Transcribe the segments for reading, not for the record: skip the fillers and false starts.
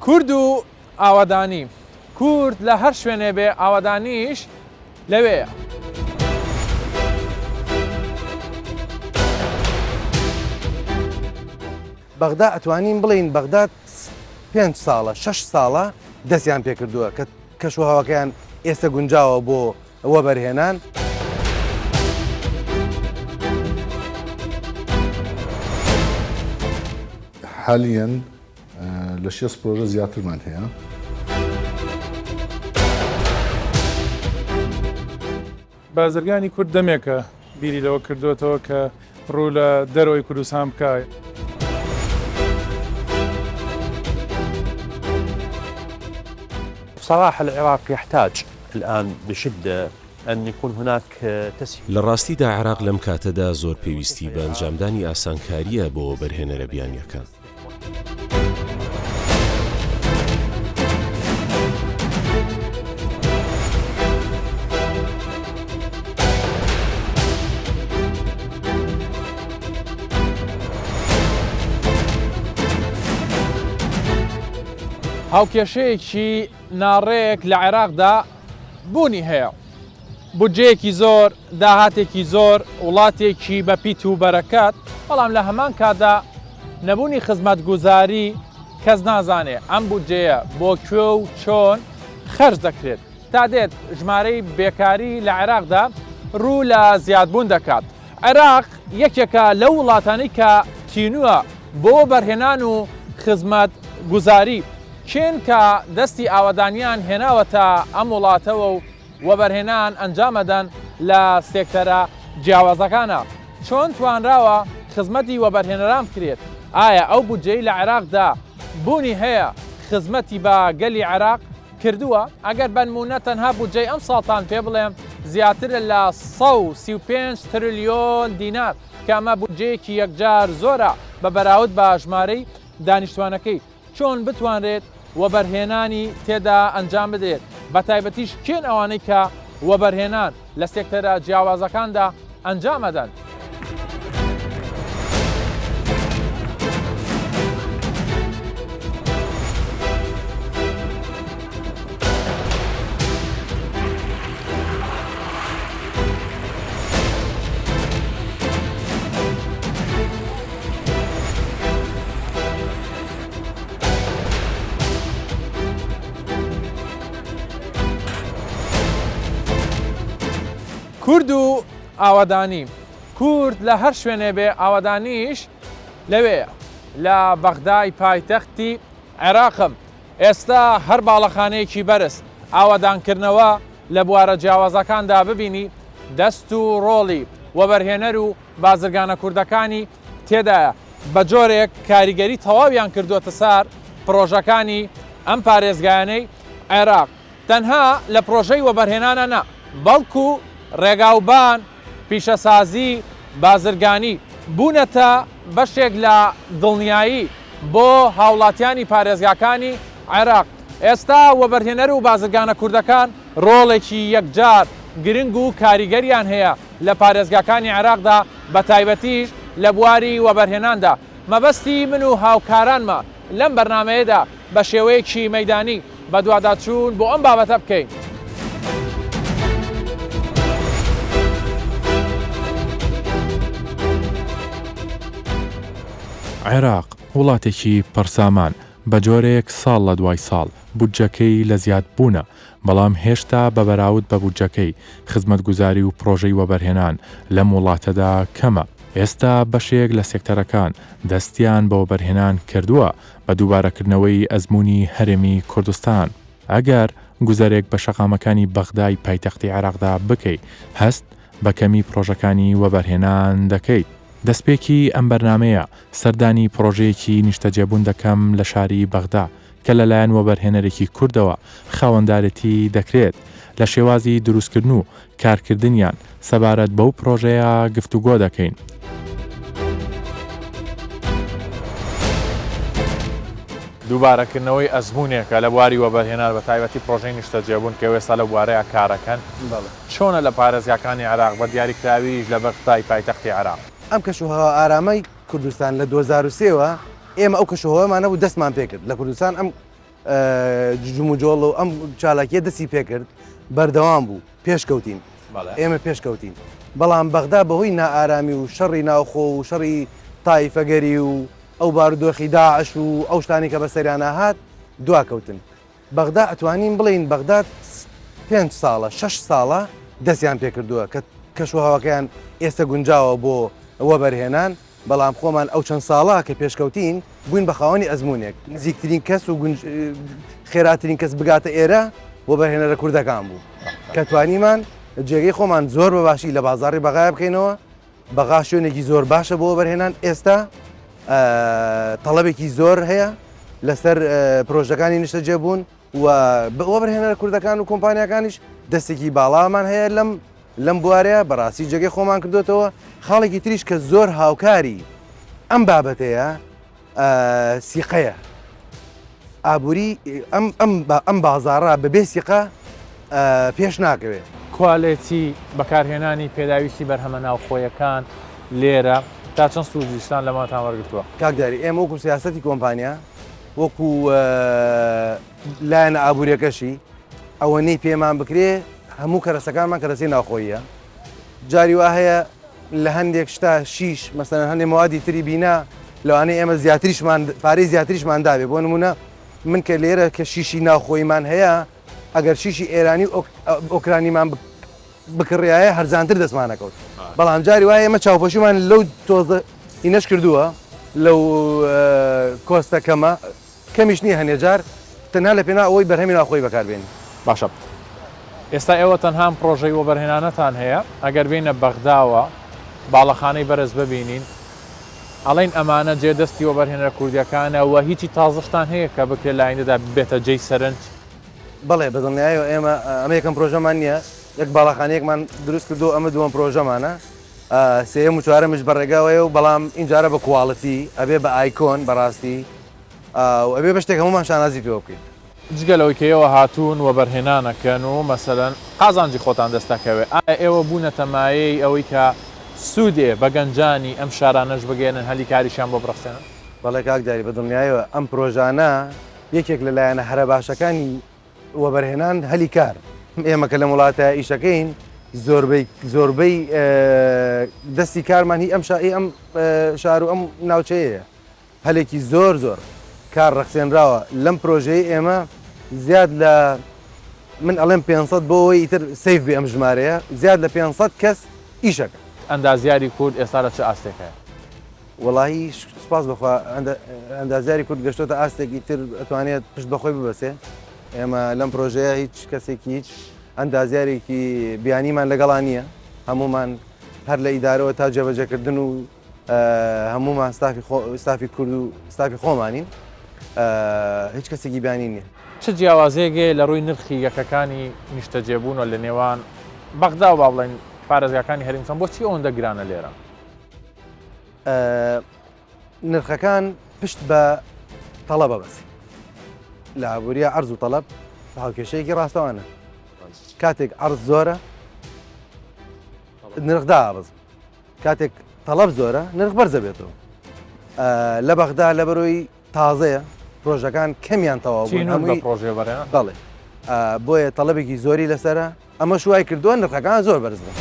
کورد و ئاوەدانی، کورد لە هەر شوێنێ بێ ئاوەدانیش لەوێیە. بەغدا ئەتوانین بڵێین بەغدا پێنج ساڵە شەش ساڵە دەستیان پێکردووە کە کەشوهەواکەیان ئێستا گونجاوە بۆ وەبەرهێنان. حالیەن لە شێست پرۆژە زیاترمان هەیە. بازرگانی کورد دەمێکە بیری لەوە کردوێتەوە کە ڕوو لە دەرەوەی کوردستان بکە. بصراحة العراق يحتاج الآن بشدة أن يكون هناك تسهيل. لە ڕاستیدا عێراق لەم کاتەدا زۆر پێویستی بە ئەنجامدانی ئاسانکارییە بۆ وەبەرهێنەرە بیانییەکان. هاوکێشەیەکی ناڕێک لە عێراقدا بوونی هەیە. بودجەیەکی زۆر، داهاتێکی زۆر، وڵاتێکی بە پیت و بەرەکەت، بەڵام لە هەمان کاتدا نەبوونی خزمەتگوزاری، کەس نازانێ ئەم بودجەیە بۆ کوێ و چۆن خەرج دەکرێت. تا دێت ژمارەی بێکاری لە عێراقدا روو لە زیادبوون دەکات. عێراق یەکێکە لەو وڵاتانەی کە تینووە بۆ وەبەرهێنان و خزمەتگوزاری. کێن کە دەستی ئاوەدانیان هێناوەتە ئەم وڵاتەوە و وەبەرهێنان ئەنجامەدەن لە سێکتەرە جیاوازەکانا؟ چۆن توانراوە خزمەتی وەبەرهێنەران بکرێت؟ ئایا ئەو بودجەی لە عێراقدا بوونی هەیە خزمەتی بە گەلی عێراق کردووە؟ ئەگەر بەنموونە تەنها بودجەی ئەمساڵتان پێ بڵێم زیاترە لە 135 ترلیۆن دینار کە ئەمە بودجەیەکی یەکجار زۆرە بە بەراورد بە ژمارەی دانیشتوانەکەی. چۆن بتوانرێت وەبەرهێنانی تێدا ئەنجام بدرێت، بەتایبەتیش کێن ئەوانەی کە وەبەرهێنان لە سێکتەرە جیاوازەکاندا ئەنجام ئەدەن؟ کورد و ئاوەدانی، کورد لە هەر شوێنێ بێ ئاوەدانیش لەوێیە. لە بەغدای پایتەختی عێراقم، ئێستا هەر باڵەخانەیەکی بەرز ئاوەدانکردنەوە لە بوارە جیاوازەکاندا ببینی، دەست و ڕۆڵی وەبەرهێنەر و بازرگانە کوردەکانی تێدایە، بە جۆرێک کاریگەری تەواویان کردووەتە سار پڕۆژەکانی ئەم پارێزگایانەی عێراق، تەنها لە پڕۆژەی وەبەرهێنانە نا، بەڵکو ڕێگاوبان، پیشەسازی، بازرگانی، بوونەتە بەشێک لە دڵنیایی بۆ هاوڵاتیانی پارێزگاکانی عێراق. ئێستا وەبەرهێنەر و بازرگانە کوردەکان ڕۆڵێکی یەکجار گرنگ و کاریگەریان هەیە لە پارێزگاکانی عێراقدا بەتایبەتیش لە بواری وەبەرهێناندا. مەبەستی من و هاوکارانمە لەم بەرنامەیەدا بە شێوەیەکی مەیدانی بەدواداچوون بۆ ئەم بابەتە بکەین. عێراق وڵاتێکی پڕ سامان، بە جۆرێک ساڵ لە دوای ساڵ بودجەکەی لە زیادبوونە، بەڵام هێشتا بە بەراورد بە بودجەکەی، خزمەتگوزاری و پڕۆژەی وەبەرهێنان لەم وڵاتەدا کەمە. ئێستا بەشێک لە سێکتەرەکان دەستیان بە وەبەرهێنان کردووە بە دووبارەکردنەوەی ئەزموونی هەرێمی کوردستان. ئەگەر گوزەرێک بە شەقامەکانی بەغدای پایتەختی عێراقدا بکەی، هەست بە کەمی پڕۆژەکانی وەبەرهێنان دەکەیت. دەستپێکی ئەم بەرنامەیە سەردانی پڕۆژەیەکی نیشتەجێبوون دەکەم لە شاری بەغدا کە لەلایەن وەبەرهێنەرێکی کوردەوە خاوەندارێتی دەکرێت، لە شێوازی دروستکردن و کارکردنیان سەبارەت بەو پڕۆژەیە گفتوگۆ دەکەین. دووبارەکردنەوەی ئەزموونێکە لە بواری وەبەرهێنان بە تایبەتی پڕۆژەی نیشتەجێبوون کە ئێستا لەو بوارەیا کارەکەن، چۆنە لە پارێزگاکانی عێراق بە دیاریکراویش لە بەغدای پایتەختی عێراق؟ ئەم کەشوهەوا ئارامەی کوردستان لە 2003 وە ئێمە ئەو کەشوهەوامان نەبوو دەستمان پێکرد لە کوردستان ئەم. جموجۆڵ و ئەم چالاکیە دەستی پێکرد بەردەوام بوو پێشکەوتین ئێمە پێشکەوتین بەڵام بەغدا بەهۆی نائارامی و شەڕی ناوخۆ و شەڕی تایفەگەری و ئەو بارودۆخی داعش و ئەو شتانی کە بەسەریانە هات دواکەوتن بەغدا ئەتوانین بڵێین بەغدا پێنج ساڵە شەش ساڵە دەستیان پێکردووە کە کەشوهەواکەیان ئێستا گونجاوە بۆ وەبەرهێنان بەڵام خۆمان ئەو چەند ساڵە کە پێشکەوتین بووین بە خاوەنی ئەزموونێک نزیکترین کەس و خێراترین کەس بگاتە ئێرە وەبەرهێنەرە کوردەکان بوو کە توانیمان جێگەی خۆمان زۆر بە باشی لە بازاڕی بەغای بکەینەوە بەغا شوێنێکی زۆر باشە بۆ وەبەرهێنان ئێستا تەڵەبێکی زۆر هەیە لەسەر پرۆژەکانی نیشتەجێبوون و وەبەرهێنەرە کوردەکان و کۆمپانیاکانیش دەستێکی باڵامان هەیە لەم لەم بوارەیە بەڕاستی جێگەی خۆمان کردوێتەوە خاڵێکی تریش کە زۆر هاوکاری ئەم بابەتەیە سیقەیە ئابووری ئەم ئەم ئەم بازاڕە بەبێ سیقە پێش ناکەوێت. کوالێتی بەکارهێنانی پێداویستی بەرهەمە ناوخۆیەکان لێرە تا چەند سوودیشتان لەمەتان وەرگرتووە؟ کاک دیاری ئێمە وەکو سیاسەتی کۆمپانیا وەکو لایەنە ئابووریەکەشی ئەوەنەی پێمان بکرێ هەموو کەرەسەکانمان کەرەسەی ناوخۆییە جاری وا هەیە لە هەندێک شتا شیش مەسەلەن هەندێک مەوادی تری بینا لەوانەیە ئێمە زیاتریشمان پارەی زیاتریشمان دابێ بۆ نمونە من کە لێرە کە شیشی ناوخۆیمان هەیە ئەگەر شیشی ئێرانی و ئۆکرانیمان بکڕایە هەرزانتر دەستمانەکەوت بەڵام جاری وایە ئێمە چاوپۆشیمان لەو تۆزە ئینەش کردووە لەو کۆستە کەمە کەمیش نییە هەنێ جار تەنها لە پێناو ئەوەی بەرهەمی ناوخۆیی بەکار بێنین. باشە ئێستا ئێوە تەنها ئەم پڕۆژەی وەبەرهێنانەتان هەیە، ئەگەر بێینە بەغداوە باڵەخانەی بەرز ببینین ئەڵێین ئەمانە جێ دەستی وەبەرهێنەرە کوردیەکانە و هیچی تازەشتان هەیە کە بکرێت لە ئایندەدا ببێتە جێی سەرنج؟ بەڵێ بە دڵنیایەوە ئێمە ئەمە یەکەم پرۆژەمان نییە، یەک باڵاخانەیەکمان دروست کردووە ئەمە دووەم پرۆژەمانە، سێیەم و چوارەمیش بە ڕێگاوەیە و بەڵام ئینجارە بە کواڵتی ئەبێ بە ئایکۆن بەڕاستی و ئەبێ بە شتێک هەموومان شانازی پێوە بکەین. جگە لەوەی کە ئێوە هاتوون وەبەرهێنان ئەکەن و مەسەلەن قازانجی خۆتان دەست ئەکەوێ، ئایا ئێوە بوونەتە مایەی ئەوەی کە سوودێ بە گەنجانی ئەم شارانەش بگەیەنن هەلی کاریشیان بۆ بڕەخسێنن؟ بەڵێ کاک دیاری بە دڵنیایەوە ئەم پرۆژانە یەکێک لە لایەنە هەرە باشەکانی وەبەرهێنان هەلی کار ئێمە کە لەم وڵاتە ئیشەکەین زۆربەی زۆربەی دەستی کارمان هی ئەم شایی ئەم شار و ئەم ناوچەیە هەلێکی زۆر زۆر کار ڕەخسێنراوە لەم پرۆژەی ئێمە زیاد لە من ئەڵێم 500 بۆ ئەوەی ئیتر سەیف بێ ئەم ژمارەیە زیاد لە 500 کەس ئیشەکە. ئەندازیاری کورد ئێستا لە چ ئاستێکایە؟ وەڵاهی سوپاس بەخوا ئەندازیاری کورد گەشتۆتە ئاستێکی تر ئەتوانێت پشت بەخۆی ببەسێ ئێمە لەم پرۆژەیە هیچ کەسێکی هیچ ئەندازیارێکی بیانیمان لەگەڵا نییە هەمومان هەر لە ئیدارەوە تا جێبەجێکردن و هەمومان ستافی ستافی کورد و ستافی خۆمانین هیچ کەسێکی بیانی نییە. چ جیاوازیەک هەیە لە ڕووی نرخی یەکەکانی نیشتەجێبوونەوە لە نێوان بەغدا و با بڵێین پارێزگاکانی هەرێم کوردستان بۆچی ئەوەندە گرانە لێرە؟ نرخەکان پشت بە تەڵەبە بەس لە ئابووریە عەرز و تەڵەب هاوکێشەیەکی ڕاستەوانە کاتێک عەرز زۆرە نرخ دابەز کاتێک تەڵەب زۆرە نرخ بەرزە بێتەوە لە بەغدا لە بەرۆی تازەیە پرۆژەکان کەمیان تەواو بوون هەمووی پرۆژێ بەرە بەڵێ بۆیە تەڵەبێکی زۆری لەسرە ئەمەش وای کردووە نرخەکان زۆر بەرز بن.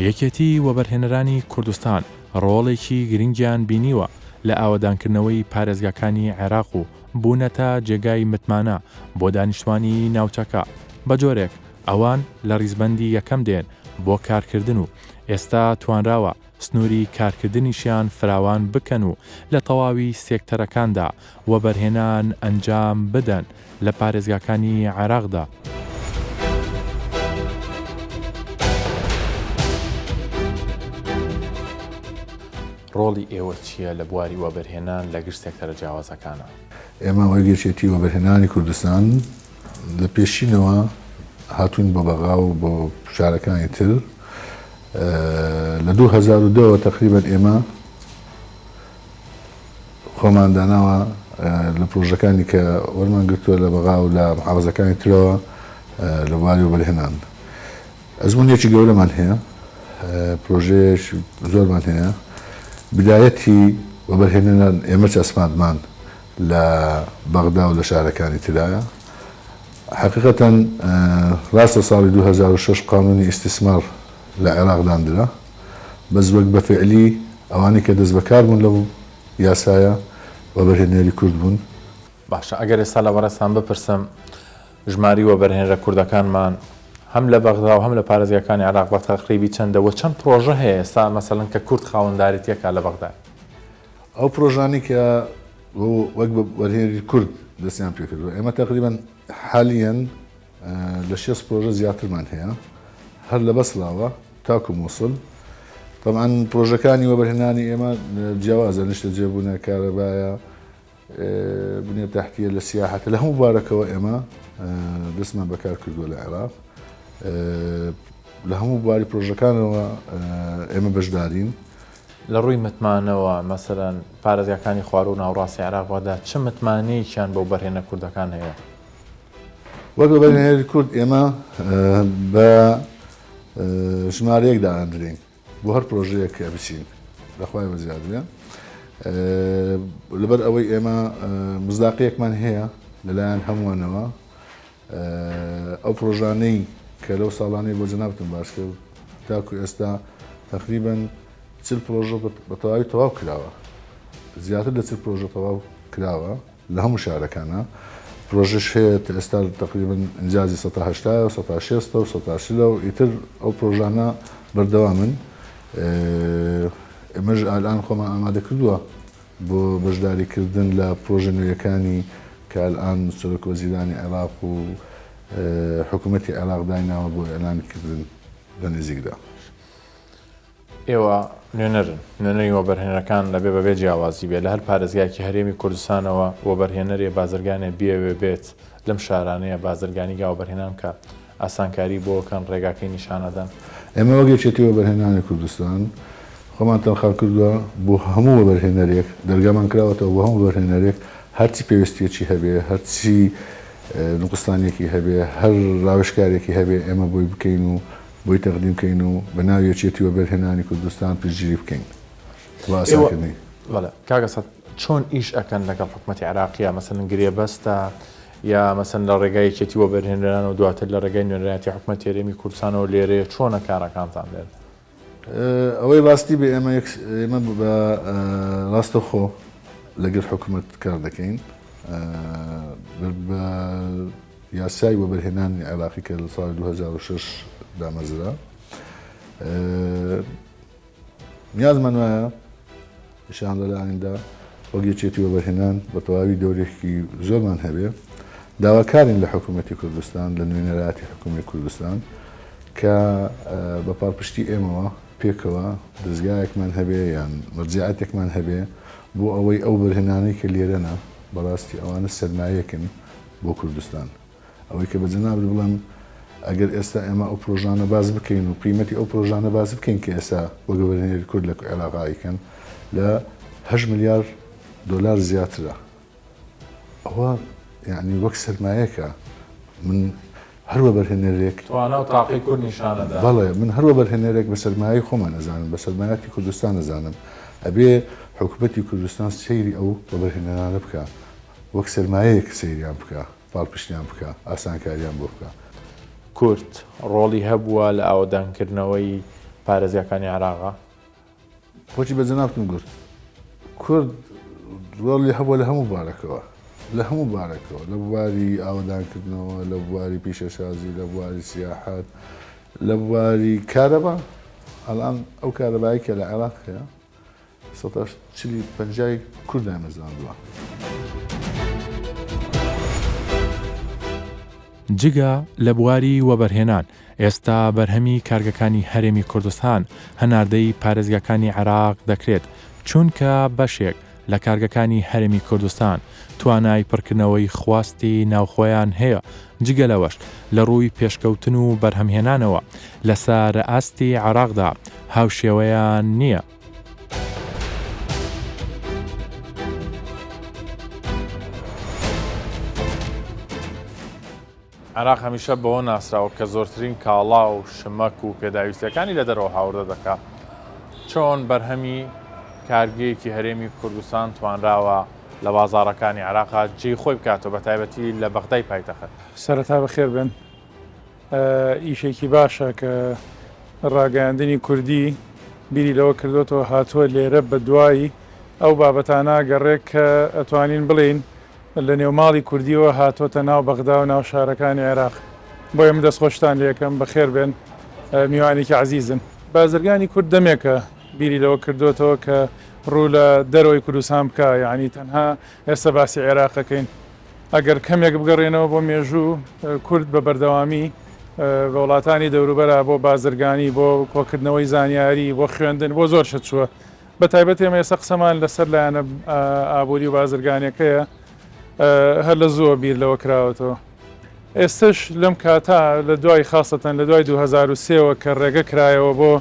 یەکێتی وەبەرهێنەرانی کوردستان ڕۆڵێکی گرنگیان بینیوە لە ئاوەدانکردنەوەی پارێزگاکانی عێراق و بوونەتە جێگای متمانە بۆ دانیشتوانی ناوچەکە، بەجۆرێک ئەوان لە ڕیزبەندی یەکەم دێن بۆ کارکردن و ئێستا توانراوە سنووری کارکردنیشیان فراوان بکەن و لە تەواوی سێکتەرەکاندا وەبەرهێنان ئەنجام بدەن لە پارێزگاکانی عێراقدا. ڕۆڵی ئێوە چییە لە بواری وەبەرهێنان لە گشت سێکتەرە جیاوازەکانا؟ ئێمە وەک یەکێتی وەبەرهێنانی کوردستان لە پێشینەوە هاتووین بۆ بەغا و بۆ شارەکانی تر لە 2002 ەوە تەقریبەن ئێمە خۆمان داناوە لە پرۆژەکانی کە وەرمان گرتووە لە بەغا و لە محافزەکانی ترەوە لە بواری وەبەرهێنان. ئەزموونێکی گەورەمان هەیە، پرۆژەیەک زۆرمان هەیە، بدایەتی وەبەرهێنەران ئێمە چەسپاندمان لە بەغدا و لە شارەکانی ترایە. حەقیقەتەن ڕاستە ساڵی 2006 قانونی ئیستیسمار لە عێراق داندرا، بەس وەک بە فعلی ئەوانەی کە دەستبەکار بوون لەو یاسایە وەبەرهێنەری کورد بوون. باشە ئەگەر ئێستا لە بەڕێزتان بپرسم ژماری وەبەرهێنەرە کوردەکانمان هەم لە بەغدا و هەم لە پارێزگاکانی عێراق بە تەقریبی چەندە و چەند پرۆژە هەیە ئێستا مەسەلەن کە کورد خاوەندارێتی ئەکا لە بەغدای؟ ئەو پرۆژانەی کە وەک وەبەرهێنەری کورد دەستیان پێکردووە ئێمە تەقریبەن حالیەن لە شێست پرۆژە زیاترمان هەیە هەر لە بەسراوە تاکو موسڵ تەبعەن پرۆژەکانی وەبەرهێنانی ئێمە جیاوازە نیشتەجێبوونە کارەبایە بنیە تەحتیە لە سیاحەتە لە هەموو بارەکەوە ئێمە دەستمان بەکار کردووە لە عێراق لە هەموو بواری پرۆژەکانەوە ئێمە بەشدارین. لە ڕووی متمانەوە مەسەلەن پارێزگاکانی خواروو و ناوڕاستی عێراق بەغدا چ متمانەیەکیان بەو بەرهێنە کوردەکان هەیە؟ وەک وەبەرهێنەری کورد ئێمە بە ژمارەیەک دائەندرێین. بۆ هەر پرۆژەیەک کە بچین لە خوای وەزیاد بێ لەبەر ئەوەی ئێمە مزداقیەکمان هەیە لەلایەن هەمووانەوە ئەو پرۆژانەی کە لەو ساڵانەی بۆ جەنابتم باس کرد تاکو ئێستا تقریبا چل پرۆژە بە تەواوی تەواو کراوە زیاتر لە چل پرۆژە تەواو کراوە لە هەموو شارەکانا پرۆژەش هەیە تا ئێستا تەقریبەن ئینجازی سەتا هەشتایە و سەتا شێستە و سەتا چلە و ئیتر ئەو پرۆژانە بەردەوامن ئێمەش ئالان خۆمان ئامادە کردووە بۆ بەشداریکردن لە پرۆژە نوێیەکانی کە ئەلئان سەرۆک وەزیرانی عێراق و حکوومەتی عێراق دایناوە بۆ ئیعلانکردن لە نزیکدا. ئێوە نوێنەرن، نوێنەری وەبەرهێنەرەکان دەبێ بەبێ جیاوازی بێ، لە هەر پارێزگایەکی هەرێمی کوردستانەوە وەبەرهێنەرێ بازرگانێ بیەوێ بێت لەم شارانەیە بازرگانی گا وەبەرهێنان بکا، ئاسانکاری بۆ کەن، ڕێگاکەی نیشان ئەدەن. ئێمە وەک یەکێتی وەبەرهێنانی کوردستان خۆمان تەرخان کردووە بۆ هەموو وەبەرهێنەرێک، دەرگامان کراوەتەوە بۆ هەموو وەبەرهێنەرێک هەرچی پێویستیەکی هەبێ، هەرچی نوقستانیەکی هەبێ، هەر ڕاوێژکارێکی هەبێ ئێمە بۆی بکەین و بۆی تەقدیم کەین و بە ناوی یەکێتی وەبەرهێنانی کوردستان پشتگیری بکەین بۆ ئاسانکردنی. بەڵێ کاک ئەسەد چۆن ئیش ئەکەن لەگەڵ حکومەتی عێراقیا مەسەلەن گرێبەستە یا مەسەلەن لە ڕێگای یەکێتی وەبەرهێنەرانەوە دواتر لە ڕێگای نوێنەرایەتی حکومەتی هەرێمی کوردستانەوە لێرەیە چۆنە کارەکانتان لێرە؟ ئەوەی ڕاستی بێ ئێمە ئێمە بە ڕاستەوخۆ لەگەڵ حکومەت کار دەکەین بە یاسای وەبەرهێنانی عێراقی کە لە ساڵی 2006 دامەزرا نیازمان وایە ئیشان لە ئایندا وەک یەکێتی وەبەرهێنان بە تەواوی دەورێکی زۆرمان هەبێ داواکارین لە حکوومەتی کوردستان لە نوێنەرایەتی حکوومی کوردستان کە بە پاڵپشتی ئێمەوە پێکەوە دەزگایەکمان هەبێ یان مەرجعەتێکمان هەبێ بۆ ئەوەی ئەو بەرهێنانەی کە لێرەنە بەڕاستی ئەوانە سەرمایەکن بۆ کوردستان. ئەوەی کە بە جەنابت بڵێم ئەگەر ئێستا ئێمە ئەو پرۆژانە باس بکەین و قیمەتی ئەو پرۆژانە باس بکەین کە ئێستا وەک وەبەرهێنەری کورد لە عێراق ئایکەن لە هەشت ملیار دۆلار زیاترە. ئەوە یەعنی وەک سەرمایەکە من هەر وەبەرهێنەرێک توانا و تاقی کورد نیشان ئەدا. بەڵێ من هەر وەبەرهێنەرێک بە سەرمایەی خۆمان ئەزانم بە سەرمایەتی کوردستان ئەزانم ئەبێ حکومەتی کوردستان سەیری ئەو وەبەرهێنەرانە بکا وەک سەرمایەیەک سەیریان بکا، پاڵپشتیان بکا، ئاسانکاریان بۆ بکا. کورد ڕۆڵی هەبووە لە ئاوەدانکردنەوەی پارێزگاکانی عێراقا؟ خۆشی بە جەنابتم گوت کورد ڕۆڵی هەبووە لە هەموو بارەکەوە، لە هەموو بارەکەوە، لە بواری ئاوەدانکردنەوە، لە بواری پیشەسازی، لە بواری سیاحەت، لە بواری کارەبا. ئەلان ئەو کارەبایەی کە لە عێراق هەیە سەتا چلی پەنجای کورد دامەزراندووە. جگە لە بواری وەبەرهێنان، ئێستا بەرهەمی کارگەکانی هەرێمی کوردستان هەناردەی پارێزگاکانی عێراق دەکرێت، چونکە بەشێک لە کارگەکانی هەرێمی کوردستان توانای پڕکردنەوەی خواستی ناوخۆیان هەیە، جگە لەوەش لە ڕووی پێشکەوتن و بەرهەمهێنانەوە لەسەر ئاستی عێراقدا هاوشێوەیان نییە. عێراق هەمیشە بەوە ناسراوە کە زۆرترین کاڵا و شمەک و پێداویستیەکانی لە دەرەوە هاوردە دەکات. چۆن بەرهەمی کارگەیەکی هەرێمی کوردستان توانراوە لە بازاڕەکانی عێراقا جێی خۆی بکاتەوە بە تایبەتی لە بەغدای پایتەخت؟ سەرەتا بەخێر بێن. ئیشێکی باشە کە ڕاگەیاندنی کوردی بیری لەوە کردۆتەوە هاتووە لێرە بە دوای ئەو بابەتانە گەڕێ کە ئەتوانین بڵێین لە نێو ماڵی کوردیەوە هاتۆتە ناو بەغدا و ناو شارەکانی عێراق. بۆیە من دەستخۆشتان لێکەم، بەخێر بێن، میوانێکی عەزیزن. بازرگانی کورد دەمێکە بیری لەوە کردۆتەوە کە ڕوو لە دەرەوەی کوردستان بکا، یەعنی تەنها ئێستا باسی عێراق ئەکەین، ئەگەر کەمێک بگەڕێنەوە بۆ مێژوو، کورد بە بەردەوامی بە وڵاتانی دەوروبەرا بۆ بازرگانی، بۆ کۆکردنەوەی زانیاری، بۆ خوێندن، بۆ زۆر شت چووە. بە تایبەت ئێمە ئێستا قسەمان لەسەر لایەنە ئابووری و بازرگانیەکەیە، هەر لە زووە بیر لەوە کراوەتەوە. ئێستش لەم کاتە لە دوای خاسەتەن لە دوای 2003 وە کە ڕێگە کرایەوە بۆ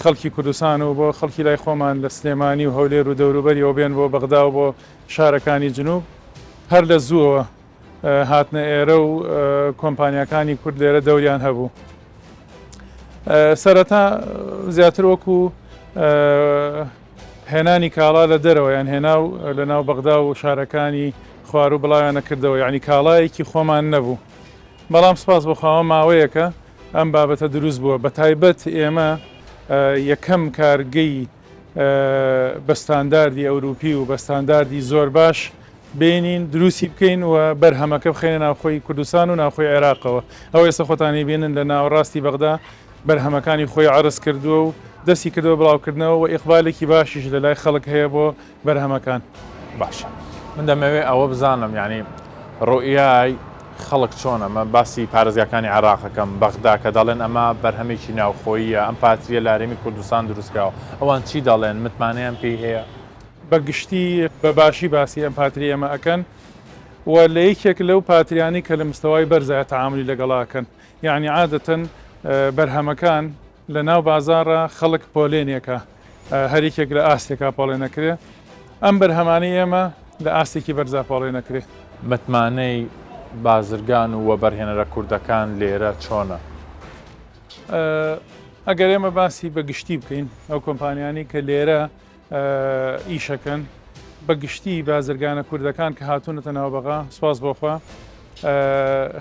خەڵکی کوردستان و بۆ خەڵکی لای خۆمان لە سلێمانی و هەولێر و دەوروبەریەوە بێن بۆ بەغدا و بۆ شارەکانی جنوب هەر لە زووەوە هاتنە ئێرە و کۆمپانیاکانی کورد لێرە دەوریان هەبوو. سەرەتا زیاتر وەکو هێنانی کاڵا لە دەرەوە یان هێنا و لە ناو بەغدا و شارەکانی خوارو بڵاویانە کردەوە یعنی کاڵایەکی خۆمان نەبوو بەڵام سپاس بۆخواوە ماوەیەکە ئەم بابەتە دروست بووە بە تایبەت ئێمە یەکەم کارگەی بە ستانداردی ئەوروپی و بە ستانداردی زۆر باش بێنین دروستی بکەین و بەرهەمەکە بخەینە ناوخۆی کوردستان و ناوخۆی عێراقەوە. ئەوە ئێستا خۆتان ئەیبینن لە ناوەڕاستی بەغدا بەرهەمەکانی خۆی عەرز کردووە و دەستی کردووە بڵاوکردنەوە و ئیقبالێکی باشیش لە لای خەڵک هەیە بۆ بەرهەمەکان. باشە من دەمەوێ ئەوە بزانم یانی ڕوئیای خەڵک چۆنە من باسی پارێزگاکانی عێراق ئەکەم بەغدا کە دەڵێن ئەمە بەرهەمێکی ناوخۆییە ئەم پاتریە لە هەرێمی کوردستان دروستکراوە ئەوان چی دەڵێن متمانەیان پێی هەیە؟ بە گشتی بە باشی باسی ئەم پاتری ئێمە ئەکەن و لە یەکێک لەو پاتریانەی کە لە مستەوای بەرزایە تەعامولی لەگەڵا ئەکەن یەعنی عادەتەن بەرهەمەکان لە ناو بازاڕا خەڵک پۆلێنێکە هەر یەکێک لە ئاستێکا پۆڵێنەکرێ ئەم بەرهەمانەی ئێمە لە ئاستێکی بەرزا پۆڵێنەکرێ. متمانەی بازرگان و وەبەرهێنەرە کوردەکان لێرە چۆنە؟ ئەگەر ئێمە باسی بە گشتی بکەین ئەو کۆمپانیانەی کە لێرە ئیشەکەن بە گشتی بازرگانە کوردەکان کە هاتوونەتە ناو بەغا سوپاس بۆ خوا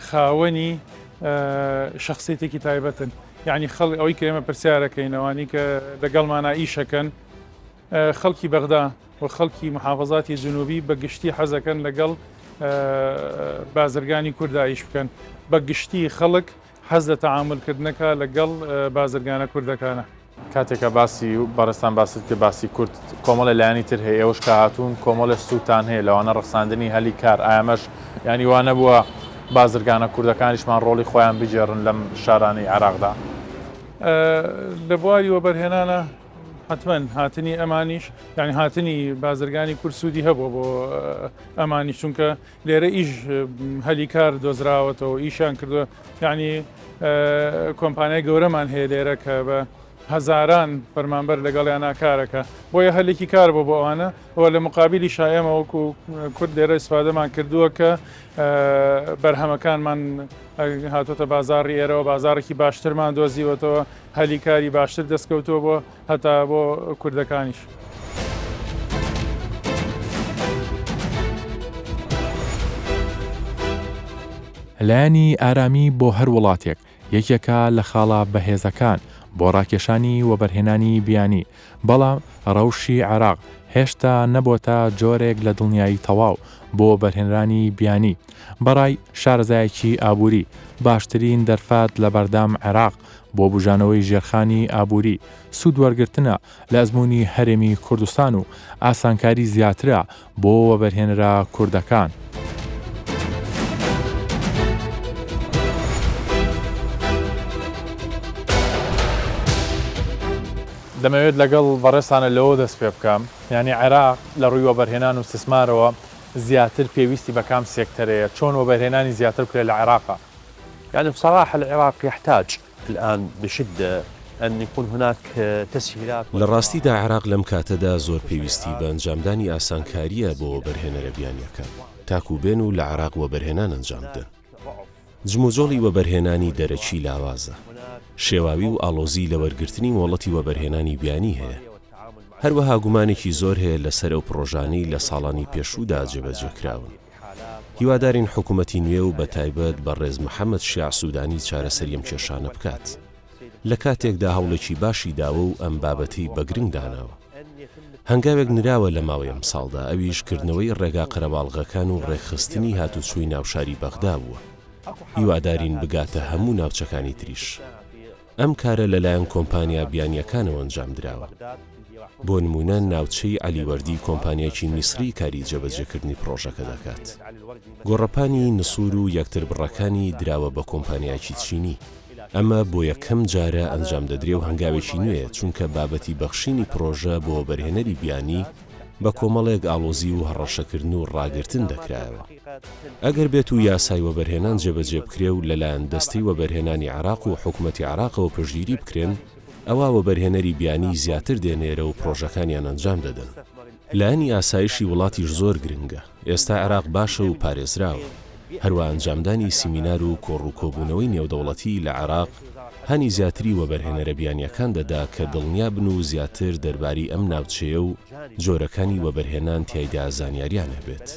خاوەنی شخصیتێکی تایبەتن یعنی خەڵ ئەوەی کە ئێمە پرسیارەکەین ئەوانی کە لەگەڵمانە ئیشەکەن خەڵکی بەغدا و خەڵکی محافظاتی جنوبی بە گشتی حەزەکەن لەگەڵ بازرگانی کووردا ئیش بکەن بە گشتی خەڵک حەز لە تەعامولکردنەکە لەگەڵ بازرگانە کوردەکانە. کاتێک کە باسی بەڕێزتان باست کرد باسی کورد کۆمەڵێ لایەنی تر هەیە ئێوەش کە هاتوون کۆمەڵێ سوودتان هەیە لەوانە ڕەخساندنی هەلی کار ئایا ئەمەش یانی وا نەبووە بازرگانە کوردەکانیشمان ڕۆڵی خۆیان بگێڕن لەم شارانەی عێراقدا؟ لە بواری وەبەرهێنانە حەتمەن هاتنی ئەمانیش یانی هاتنی بازرگانی کورد سوودی هەبووە بۆ ئەمانیش چونکە لێرە ئیش هەلی کار دۆزراوەتەوە ئیشیان کردووە یعنی کۆمپانیای گەورەمان هەیە لێرە کە بە هەزاران فەرمانبەر لەگەڵیان کارەکە بۆیە هەلێکی کار بۆ بۆ ئەوانە و لە مقابلی شایەمە وەکو کورد لێرە ئیسفادەمان کردووە کە بەرهەمەکانمان هاتۆتە بازاڕی ئێرەوە بازاڕێکی باشترمان دۆزیوەتەوە هەلی کاری باشتر دەستکەوتووە بۆ هەتا بۆ کوردەکانیش. لایەنی ئارامی بۆ هەر وڵاتێک یەکێکە لە خاڵە بەهێزەکان بۆ ڕاکێشانی وەبەرهێنانی بیانی، بەڵام ڕەوشی عێراق هێشتا نەبۆتە جۆرێک لە دڵنیایی تەواو بۆ وەبەرهێنرانی بیانی. بەڕای شارەزایەکی ئابووری، باشترین دەرفەت لەبەردەم عێراق بۆ بوژانەوەی ژێرخانی ئابووری، سوود وەرگرتنە لە ئەزموونی هەرێمی کوردستان و ئاسانکاری زیاترە بۆ وەبەرهێنەرە کوردەکان. دەمەوێت لەگەڵ بەڕێزتانە لەوە دەست پێ بکەم، یانی عێراق لە ڕووی وەبەرهێنان و ئیستیسمارەوە زیاتر پێویستی بە کام سێکتەرەیە، چۆن وەبەرهێنانی زیاتر بکرێت لە عێراقا؟ یعنی بصراحە العراق یحتاج الآن بشدە ان یکون هناک تسهیلات. لە ڕاستیدا عێراق لەم کاتەدا زۆر پێویستی بە ئەنجامدانی ئاسانکارییە بۆ وەبەرهێنەرە بیانییەکان تاکو بێن و لە عێراق وەبەرهێنان ئەنجام بدەن. جموجۆڵی وەبەرهێنانی دەرەکی لاوازە. شێواوی و ئاڵۆزی لە وەرگرتنی مۆڵەتی وەبەرهێنانی بیانی هەیە. هەروەها گومانێکی زۆر هەیە لەسەر ئەو پڕۆژانەی لە ساڵانی پێشوودا جێبەجێ کراون. هیوادارین حکومەتی نوێ و بەتایبەت بەڕێز محەمەد شیاع سودانی چارەسەری ئەم کێشانە بکات. لە کاتێکدا هەوڵێکی باشی داوە و ئەم بابەتەی بە گرنگ داناوە. هەنگاوێک نراوە لە ماوەی ئەمساڵدا، ئەویش کردنەوەی ڕێگا قەرەباڵغەکان و ڕێکخستنی هاتوچۆی ناوشاری بەغدا بووە. هیوادارین بگاتە هەموو ناوچەکانی تریش. ئەم کارە لەلایەن کۆمپانیا بیانییەکانەوە ئەنجامدراوە. بۆ نموونە ناوچەی عەلی وەردی کۆمپانیایەکی میسری کاری جێبەجێکردنی پڕۆژەکە دەکات. گۆڕەپانی نسوور و یەکتربڕەکانی دراوە بە کۆمپانیایەکی چینی. ئەمە بۆ یەکەم جارە ئەنجام دەدرێ و هەنگاوێکی نوێیە، چونکە بابەتی بەخشینی پڕۆژە بۆ وەبەرهێنەری بیانی بە کۆمەڵێک ئاڵۆزی و هەڕەشەکردن و ڕاگرتن دەکرایەوە. ئەگەر بێت و یاسای وەبەرهێنان جێبەجێ بکرێ و لەلایەن دەستەی وەبەرهێنانی عێراق و حکومەتی عێراقەوە پشتگیری بکرێن، ئەوا وەبەرهێنەری بیانی زیاتر دێنێرە و پڕۆژەکانیان ئەنجام دەدەن. لایەنی ئاسایشی وڵاتیش زۆر گرنگە. ئێستا عێراق باشە و پارێزراوە. هەروا ئەنجامدانی سیمینار و کۆڕ و کۆبوونەوەی نێودەوڵەتی لە عێراق هانی زیاتری وەبەرهێنەرە بیانییەکان دەدا کە دڵنیا بن و زیاتر دەرباری ئەم ناوچەیە و جۆرەکانی وەبەرهێنان تیایدا زانیاریان هەبێت.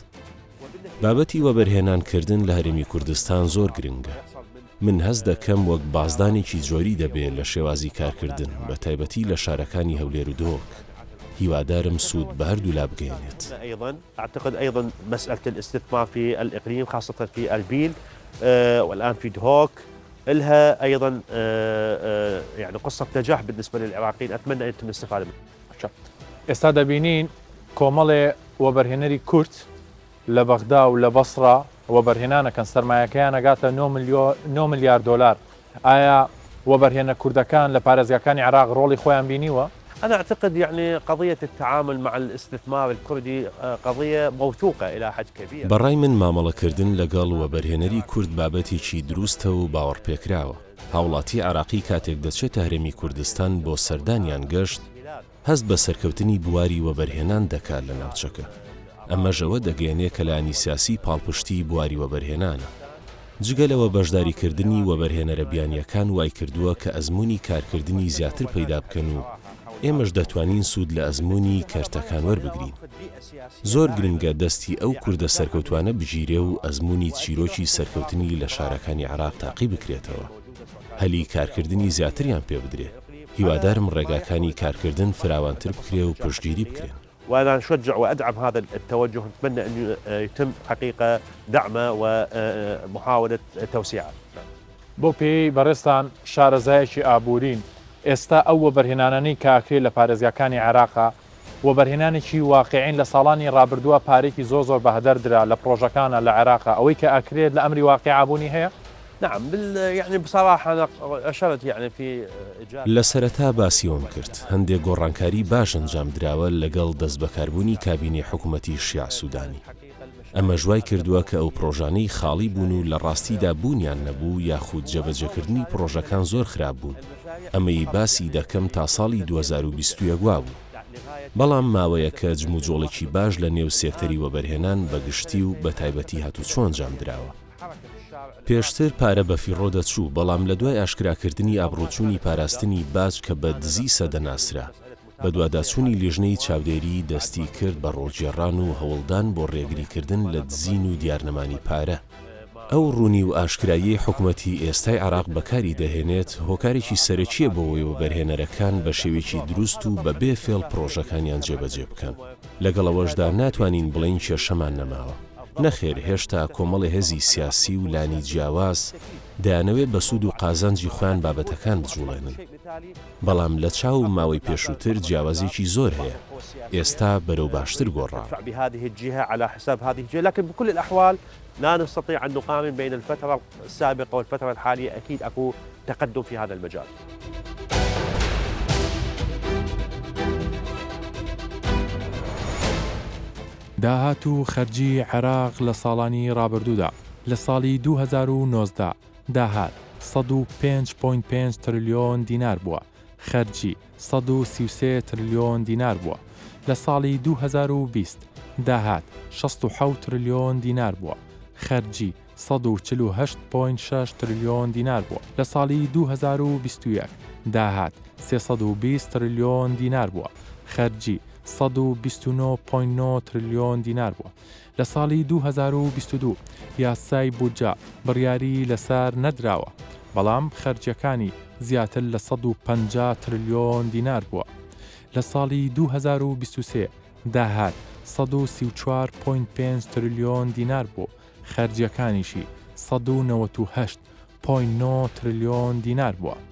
بابەتی وەبەرهێنان کردن لە هەرێمی کوردستان زۆر گرنگە. من هەست دەکەم وەک بازدانێکی جۆری دەبێ لە شێوازی کارکردن بە تایبەتی لە شارەکانی هەولێر و دهۆک. هیوادارم سوود بە هەردوولا بگەیەنێت. اعتقد ايضا مسألة الاستثمار في الاقليم خاصة في اربيل والان في دهوك لها ايضا يعني قصة نجاح بالنسبة للعراقيين اتمنى ان يتم الاستفادة منها. ئێستا دەبینین کۆمەڵێ وەبەرهێنەری کورد لە بەغدا و لە بەسڕە وەبەرهێنانەکەن سەرمایەکەیان ئەگاتە نۆ ملیار دۆلار، ئایا وەبەرهێنە کوردەکان لە پارێزگاکانی عێراق ڕۆڵی خۆیان بینیوە؟ انا اعتقد يعني قضية التعامل مع الاستثمار الكردي قضية موثوقة الى حد كبير. بە ڕای من مامەڵەکردن لەگەڵ وەبەرهێنەری کورد بابەتێکی دروستە و باوەڕپێکراوە. هاوڵاتی عێراقی کاتێک دەچێتە هەرێمی کوردستان بۆ سەردان یان گەشت، هەست بە سەرکەوتنی بواری وەبەرهێنان دەکات لە ناوچەکە، ئەمەش ئەوە دەگەیەنێ کە لایەنی سیاسی پاڵپشتیی بواری وەبەرهێنانە. جگە لەوە بەشداریکردنی وەبەرهێنەرە بیانییەکان وایکردووە کە ئەزموونی کارکردنی زیاتر پەیدا بکەن و ئێمەش دەتوانین سوود لە ئەزموونی کەرتەکان وەربگرین. زۆر گرنگە دەستی ئەو کوردە سەرکەوتوانە بگیرێ و ئەزموونی چیرۆکی سەرکەوتنی لە شارەکانی عێراق تاقی بکرێتەوە. هەلی کارکردنی زیاتریان پێ بدرێ. هیوادارم ڕێگاکانی کارکردن فراوانتر بکرێ و پشتگیری بکرێن. وانا اشجع وادعم هذا التوجه نتمنى ان يتم حقيقة دعمه ومحاولة توسيعه. بەو پێیەی بەڕێزتان شارەزایەکی ئابوورین، ئێستا ئەو وەبەرهێنانانەی کە ئەکرێ لە پارێزگاکانی عێراقا، وەبەرهێنانێکی واقیعین لە ساڵانی ڕابردووە پارەیەکی زۆر زۆر بە هەدەر درا لە پڕۆژەکانە لە عێراقا ئەوەی کە ئەکرێت لە ئەمری واقیعا بوونی هەیە؟ نعم بال يعني بصراحة أنا أشرت يعني في إجابة. لە سەرەتا باسی ئەوەم کرد هەندێک گۆڕانکاری باش ئەنجام دراوە لەگەڵ دەستبەکاربوونی کابینەی حکومەتی شیاع سودانی. ئەمەش وای کردووە کە ئەو پڕۆژانەی خاڵی بوون و لە ڕاستیدا بوونیان نەبوو یاخود جێبەجێکردنی پڕۆژەکان زۆر خراپ بوون، ئەمەی باسی دەکەم تا ساڵی 2021 وابوو. بەڵام ماوەیەکە جموجۆڵێکی باش لە نێو سێکتەری وەبەرهێنان بە گشتی و بە تایبەتی هاتوچۆ ئەنجام دراوە. پێشتر پارە بەفیڕۆ دەچوو، بەڵام لە دوای ئاشکراکردنی ئابڕووچوونی پاراستنی باج کە بە دزی سەدە ناسرا، بەدواداچوونی لیژنەی چاودێریی دەستی کرد بە ڕۆڵگێڕان و هەوڵدان بۆ ڕێگریکردن لە دزین و دیارنەمانی پارە. ئەو ڕوونی و ئاشکراییەی حکومەتی ئێستای عێراق بەکاری دەهێنێت، هۆکارێکی سەرەکییە بۆ ئەوەی وەبەرهێنەرەکان بە شێوەیەکی دروست و بەبێ فێڵ پڕۆژەکانیان جێبەجێ بکەن. لەگەڵ ئەوەشدا ناتوانین بڵێین کێشەمان نەماوە. نەخێر هێشتا کۆمەڵێ هێزی سیاسی و لانی جیاواز دەیانەوێ بە سوود و قازانجی خۆیان بابەتەکان بجوڵێنن. بەڵام لە چاو ماوەی پێشووتر جیاوازیەکی زۆر هەیە، ئێستا بەرەو باشتر گۆڕاوە. داهات و خەرجی عێراق لە ساڵانی ڕابردوودا، لە ساڵی 2019 داهات 105.5 ترلیۆن دینار بووە، خەرجی 133 ترلیۆن دینار بووە، لە ساڵی 2020 داهات 67 ترلیۆن دینار بووە، خەرجی 148 point شەش ترلیۆن دینار بووە. لە ساڵی 2021 داهات 320 ترلیۆن دینار بووە، خەرجی 129 point نۆ ترلیۆن دینار بووە. لە ساڵی 2022 یاسای بودجە بڕیاری لەسەر نەدراوە، بەڵام خەرجیەکانی زیاتر لە 150 ترلیۆن دینار بووە. لە ساڵی 2023 داهات 134 point پێنج ترلیۆن دینار بوو، خەرجیەکانیشی 198 point نۆ ترلیۆن دینار بووە.